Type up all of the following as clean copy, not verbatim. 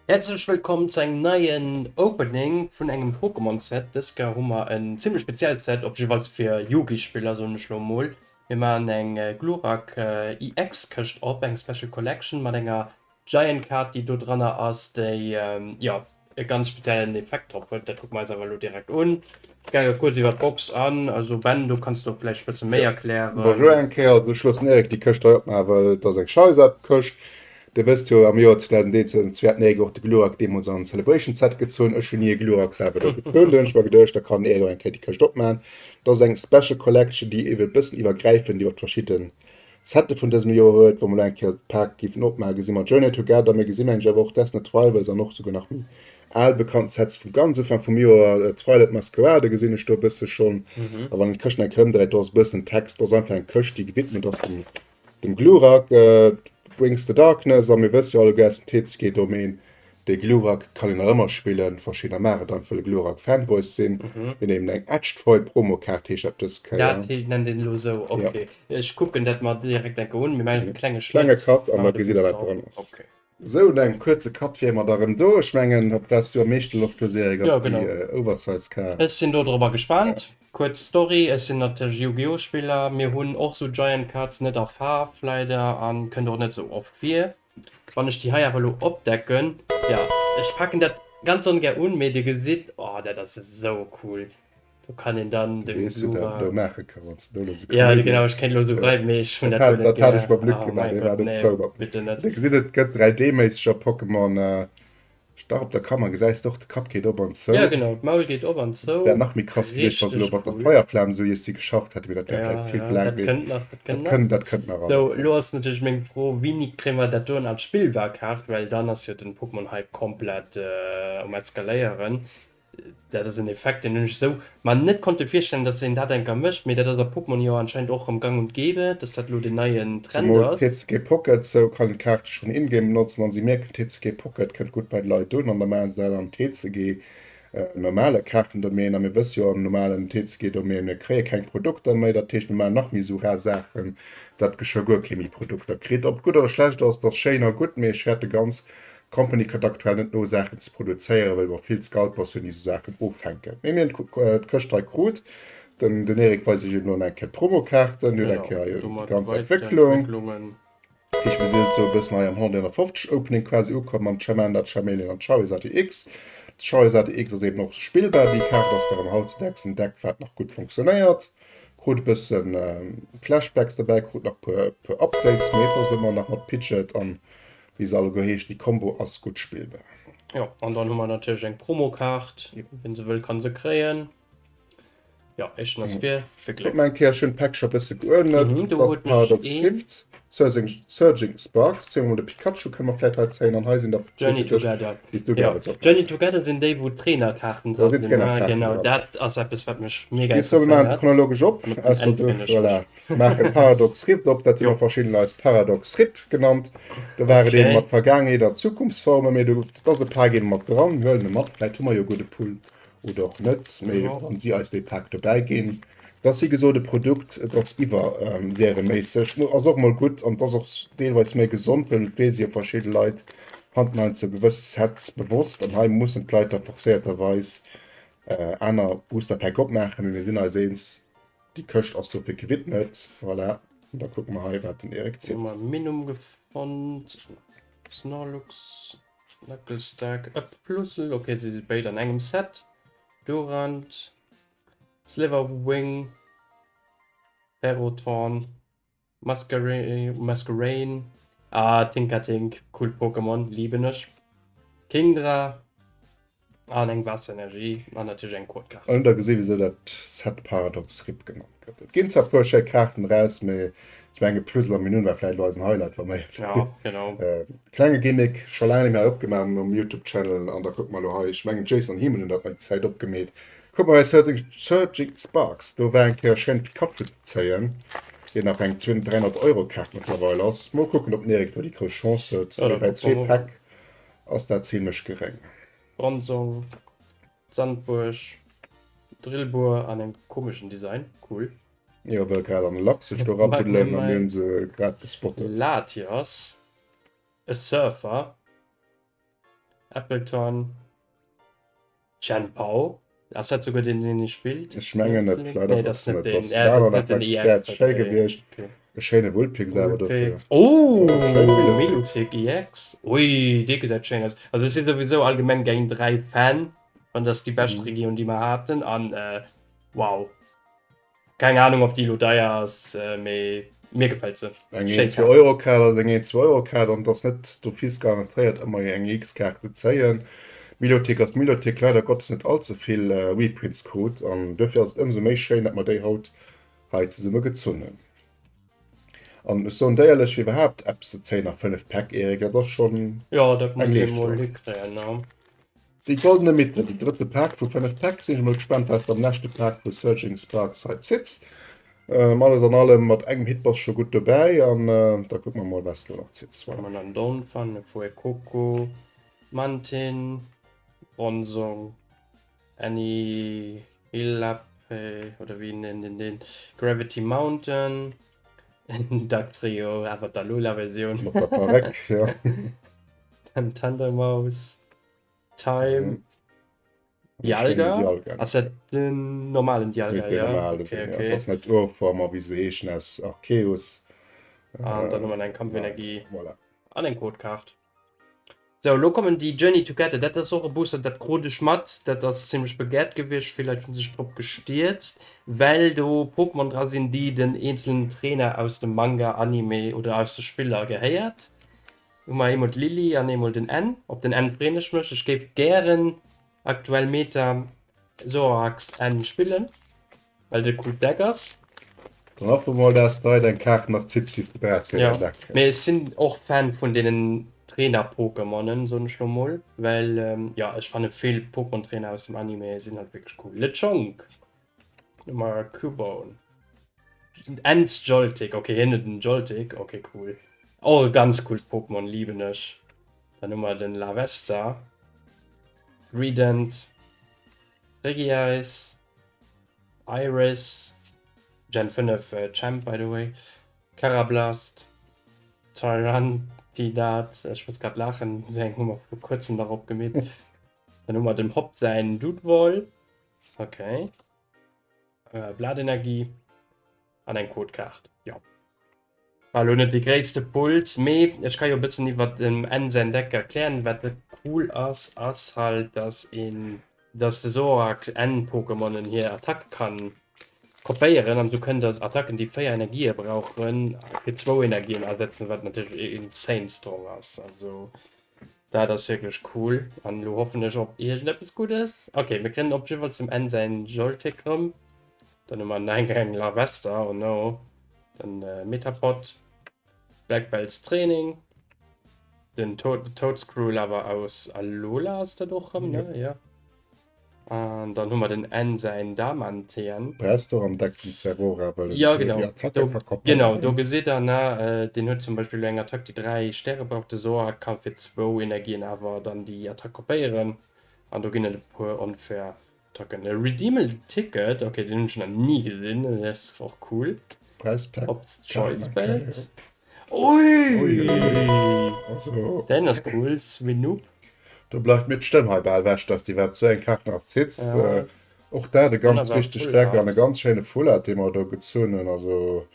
Häerzlech wëllkomm zu engem neien Opening vun engem Pokémon Set. Dës Kéier hu mer en zimlech speziellt Set, op jiddefalls fir Yugi-Spiller soen ech lo mol. Mir maachen eng Glurak EX Këscht op, eng Special Collection mat enger Giant Kaart déi do dranner ass, déi jo e ganz speziellen Effekt drop huet. Dat kucke mer eis awer elo direkt un. Ech gaange kuerz iwwer d'Box an. Also Ben, do kanns du vläicht e bësse méi erklären. Bonjour eng Kéier, also ech loossen Eric déi Këscht hei opmaachen, well et ass eng Charizard-Këscht. Dir wësst jo, am Joer 2021 hat den Eric och de Glurak deemools an Celebration Set gezunn. Ech hunn ni e Glurak selwer do gezunn. Do hunn ech mer geduecht, da kann den Eric och eng Kéier déi Këscht opmaachen. Dat ass eng Special Collection, déi ewell e bëssen iwwergräifend iwwer verschidde Sette vun dësem Joer huet. Wa mer elo eng Kéier d'Pak géifen opmaachen, gesi mer Journey Together, mir gesi mengen ech awer och Destined Rivals an och souguer nach méi al bekannt Sets vum ganz Ufank vum Joer, Twilight Masquerade gesinn ech do e bësse schonn. A wann een d'Këscht eng Kéier ëmdréit, do ass e bëssen Text, dat ass einfach eng Këscht, déi gewidmet ass dem, dem Glurak, Brings the Darkness. A mir wësse jo alleguer aus dem TCG-Domaine, De Glurak kann een nach ëmmer spillen, verschiddener maachen et einfach wëll Glurak Fanboys sinn. Mir nehmen eng Etched Foil Promokaart heescht dat dës Kéier. Dat nennt een elo esou, ok. Ech kucken dat mer direkt eng Kéier un. Mir maachen e klenge Schnëtt. Klenge Cut an da gesitt der wat dran ass. Ok. Sou, no engem kuerze Cut wiere mer da rëm do. Ech mengen, op wat s du am meeschte Loscht hues, Eric, ass déi Oversize Kaart. Ech sinn dodrobber gespaant. Kuerz Story, Ech sinn natierlech Yu-Gi-Oh! Spiller. Mir hunn och sou Giant Cards, net a Faarf leider an kënnt och net sou oft vir. Wann ech déi hei awer elo opdecken, jo, ech paken dat ganz ongär un, mee dir gesitt, oh, dat ass esou cool. Do kann een dann de Weess du, wat du maache ka wann s du do elo sou Ja, genau, ech kéint elo sou gräifen, mee ech hunn dat guer net Dat hat ech mam Luc gemaach, dee war net frou mat mir. Bitte net. Dir gesitt, et gëtt 3D-méisseg a Pokémon. Dach, op der Kammer gesäis de och, de Kapp geet op an zou. Ja, genau, d'Maul geet op an zou. Wär nach méi krass gewiescht, wa se elo mat der Feierflam esou iech si geschafft hätten, mee dat wär vläicht ze vill verlaangt. Dat kënnt nach, dat kënnt nach. Dat kënnt nach alles. Sou, elo ass natierlech meng Fro, Wéini kréie mer dat doen als spillbar Kaart? Well dann ass jo den Pokémon-Hype komplett um Eskaléieren. Dat ass en Effekt, deen hunn ech esou mer net konnte virstellen, dass een dat enker mécht, mee dat ass a Pokémon jo anscheinend och erëm gang und gäbe, dass dat elo den neien Trend Zemools ass. TCG Pocket, sou kann een d'Kaarte schonn in-game benotzen an si mierken, TCG Pocket kënnt gutt bei d'Leit un an da maache se dat am TCG normale Kaartendomaine a mir wësse jo am normalen TCG Domaine, mir kréie keng Produkter méi, dat heescht mir maachen nach méi sou rar Saachen, dat geschwë guer kee méi Produkter kritt. Ob et gutt oder schlecht ass, dat ass schéin a gutt, mee ech fäerte ganz D'Company kënnt aktuell net no Saachen ze produzéieren, well mer vill Scalpers hunn déi sou Saachen offänken. Mee mir hunn d'Këscht hei krut. Den den Eric weist iech eben elo nach eng Kéier d'Promokaarten. Dir hutt eng Kéier hei déi ganz Entwécklung. Dat heescht mir sinn elo sou e bëssen hei am 150 Opening quasi ukomm mam Charmander, Charmeleon an Charizard EX. D'Charizard EX ass eben och spillbar, déi Kaart ass nach am hautzedaags en Deck wat nach gutt funktionéiert. Krut e bëssen Flashbacks dobäi, krut nach puer puer Updates, mee et ass ëmmer nach mat Pidgeot an Wéi se alleguer heeschen, déi Combo ass gutt spillbar. Jo, an dann hu mer natierlech eng Promokaart, wien se wëll kann se kréien. Jo, éischten ass fir fir Gléck. Kuck mar eng Kéier, ech hunn d'Päck scho bësse geuerdnet. Mhm, do Dat huet mech Paradox een. Rift, Surging, Surging Sparks, zéie mer mol de Pikachu, kënne mer vläit hei zéien, an hei sinn der Journey zwou fir dech, Together. déi s du Jo, gär wëlls opmaachen. Journey Together sinn déi, wou d'Trainerkaarten Do dra sinn sinn, ne? d'Trainerkaarten Genau, dran. dat ass eppes, wat mech mega Ech soe mir maachen se interesséiert. chronologesch op, An op den ausser Enn du, freeën ech mech. voilà. Maachen Paradox Rift op, dat hu Jo. verschidden eis Paradox Rip genannt. Do war et eben Okay. mat Vergaangenheet a Zukunftsformen, mee do dat ass e Pak eben mat dran, huelen e mat, vläit hu mer jo e gudde Pull oder och net, mee Jo. wann si eis dee Pak dobäi ginn, et ass wéi gesot e Produkt, et ass iwwer serieméisseg, ass och mol gutt an et ass och deelweis méi gesond, well et weess jo verschidde Leit fanden heiansdo gewëss Sets bewosst an hei mussen d'Leit da forcéierterweis aner Boosterpäck opmaachen, mee mir sinn eis eens, Déi Këscht ass dofir gewidmet. Voilà, an da kucke mer hei, wat den Eric zitt. Hu mer Minum gefonnt, Snorlux, Knucklestack, e Plusel, ok, si si béid an engem Set, Durant, Sliverwing, Ferrothorn. Masquerain, ah Tinkatink, coolt Pokémon, liben ech. Kingdra an eng Waasserenergie an natierlech eng Codekaart. An da gesi wisou dat Set Paradox Rip genannt gëtt. Et ginn zwar puer schéi Kaarten eraus, mee ech menge Plusel a Minun war vläicht elo eisen Highlight, wa mer éierlech Ja, sinn. genau. Klenge Gimmick, scho laang net méi hei opgemaach um Youtube Channel an da kucke mer elo hei, ech mengen Jason an He-Man hunn dat mei déi Zäit opgemeet, Kuck mol bei Surging Sparks, do war eng Kéier schéin Pikachu ze zéien, deen nach eng 200, 300 Euro Kaart mëttlerweil ass. Mol kucken op den Eric do déi grouss Chance huet, Ja, mee da bei kucke zwee mer mol. Päck ass dat zimlech geréng. Bronzong, Sandbuerg, Drillbur an engem komeschen Design, cool. Jo, wëll grad an e Lack sech do erabuddelen a mir Magnemite, hunn se grad gespottet. Latias, e Surfer. Appleton, Chien-Pao, ass dat souguer deen, deen ee spillt? Ech mengen net, leider Nee, dat ass Gottes net net. deen. Dat Ja, dat ass ass net den dat EX. wäert schéi Okay, gewiescht. okay. E schéine Vulpix awer dofir. Vulpix. Oh, Oh, schéin Milotic. Milotic EX. Ui, dee gesäit schéin aus. Also ech si souwisou allgemeng Gen 3 Fan, an dat ass déi bescht Mhm. Regioun, déi mer haten. An äh, wow. Keng Ahnung ob déi elo deier ass, mee mir gefält se. Eng Schéi 1, 2 Kaart. Euro Kaart ass eng 1, 2 Euro Kaart an et ass net d'office garantéiert ëmmer eng X-Kaart ze zéien. Milotic ass Milotic, leider Gottes net all ze vill Reprints krut an duerfir ass et ëmsou méi schéin, dat mer déi haut hei zesumme gezunn hunn. An ech soen déierlech, fir iwwerhaapt eppes ze zéien a 5 Päck, Eric, dat ass schonn Jo, dat eng muss ee mol Leeschtung. hikréien, ne? Déi goldene Mitte, déi drëtte Pak vu 5 Päck. Sinn ech mol gespannt, wat s de am leschte Pak vu Surging Sparks hei zitts. Alles an allem mat engem Hit bass scho gutt dobäi an da kucke mer mol, wat s de elo nach zitts. Voilà. Kommen an Donphan, Fuecoco, Mantin, Bronzong, Annihilape oder wéi nennt een deen, Gravity Mountain, Dugtrio, awer d'Alola-Versioun. Mat der Paréck, jo. Dann Tandemaus. Time. Dialga? Dialga. Ass dat den normalen Dialga? Misst den Ja, normale okay, sinn, ja. okay. Dat ass net Urform, wéi se heeschen aus Arceus. An dann hu mer eng Nein, Kampfenergie voilà. an eng Codekaart. Sou, elo kommen déi Journey Together. Dat ass och e Booster, dat krut ech mat. Dat ass zimmlech begehrt gewiescht. Vill Leit hu sech drop gestierzt, well do Pokémon dra sinn, déi den eenzelen Trainer aus dem Manga, Anime oder aus de Spiller gehéiert. Hu mer eemol d'Lilly an eemol den N. Op den N freen ech mech. Ech géif gären aktuell Meta Zorax N spillen, well et e coolt Deck ass. Dann hoffe mer mol dass de hei deng Kaart nach zitts déi s de brauchs fir Ja, däin Deck. mee ech sinn och Fan vun deenen Trainer-Pokémonen, soen ech lo mol, well jo ech fanne vill Pokémon-Trainer aus dem Anime sinn halt wierklech cool. Lechonk, Nummer Cubone. Ends Joltik, okay, hien huet den Joltik, okay, cool. Och e ganz coolt Pokémon, liben ech. Dann hu mer den Larvesta, Greedent, Regice, Iris, Gen 5 Champ by the way, Karrablast, Tyrantidad, ech muss grad laachen, esou eng hu mer vru kuerzem nach opgemeet. Dann hu mer dem Hop säin Dudewall, okay. Blatenergie an eng Codekaart. Jo. War elo net dee gréisste Puls, mee ech ka jo e bëssen iwwer dem N säin Deck erklären. Wat net cool ass, ass halt, dass een, dass de Zorak N-Pokémonen hir Attack kann kopéieren an du kënnt dass Attacken, déi 4 Energië brauchen, fir zwou Energien asetzen, wat natierlech insane strong ass. Also Dat ass wierklech cool. An elo hoffen ech op iergendeppes Guddes. Ok, mir kréien op jiddefalls dem Enn säin Joltik rëm. Dann hu mer nach eng Larvesta, oh no. Dann Metapod, Black Belts Training, den Toedscruel awer aus Alola ass dat och rëm, ne? Jo. An dann hu mer den N säin Damantean. Brauchs de och am Deck vum Zerora, well en Ja, do déi genau. Attacke Do, ka genau, do kopéieren. gesitt der, ne, deen huet zum Beispill elo eng Attack, déi 3 Stäre brauch. De Zorak ka fir zwou Energien awer dann déi Attack kopéieren. An do ginn et e puer onfair Attacken. E Redeemable Ticket, okay, deen hunn ech nach ni gesinn, dee ass och cool. Präispack, Op d'Choice Kaart nach eng Kéier, Belt. jo. Ui! Ui, ui, ui. Also. Deen ass cool, Swinoop. Do bleift mir d'Stëmm hei bal ewech, dass de iwwerhaapt sou eng Kaart nach zitts. Ja. Och dat e Den ganz ass awer wichtegt full Deck an e art. ganz schéine Full Art, dee mer do gezunn hunn. Also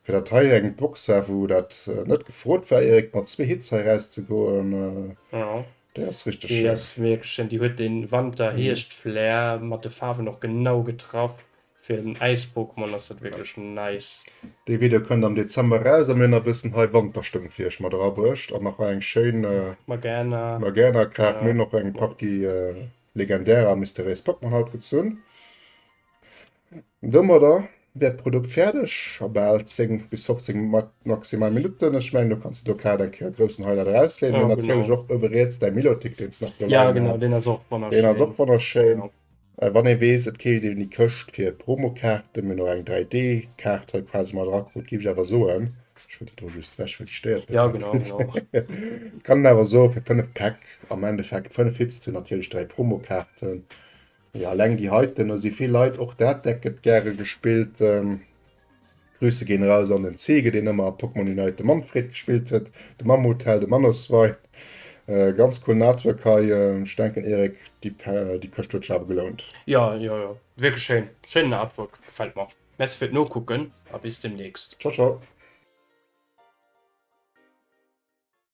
fir dat hei eng Box war, wou dat net gefrot war, Eric, mat zwee Hits hei erauszegoen, Ja. déi ass richteg Déi schéin. ass wierklech schéin. Déi huet dee Wanter-Hierscht-Flair mat de Faarwen och genau getraff. Fir en Äis-Pokémon ass dat wierklech nice. Dee Video kënnt am Dezember eraus a mir hunn nach e bëssen hei Wanterstëmmung fir iech mat erabruecht an nach hei eng schéin Magearna. Magearna-Kaart. Mir hunn och eng Partie legendär a mysteriéis Pokémon haut gezunn. Domadder wär d'Produkt fäerdeg a bal 10 bis 15 maximal Minutten. Ech mengen do kanns du do Kaart eng Kéier e groussen Highlight erausleeën. Mir hunn natierlech och uewe riets däi Milotic, deen s de nach do leien has. Deen ass och wonnerschéin. Deen ass och wonnerschéin. Wann ee weess, et keeft een déi Këscht fir Promokaarten, mir hunn och eng 3D Kaart hei quasi mat erakrut, géif ech awer soen, ech huelen déi do just ewech, well déi stéiert mech Ja, nach genau, net, genau. kann een awer soen, fir 5 Päck am Endeffekt 5 Hits ze hunn, natierlech 3 Promokaarten, jo alleng déi heiten, do si vill Leit, och dat Deck gëtt gäre gespillt. Grüße gehen raus an den Zege, deen ëmmer a Pokémon Unite de Manfred gespillt huet, de Mammutel, de Mamoswine. Ganz coolen Artwork hei. Ech denken Eric, déi déi Këscht huet sech awer gelount. Jo, jo, jo, wierklech schéin, schéinen Artwork, gefält mer. Merci fir d'Nokucken a bis demnächst. Ciao, ciao.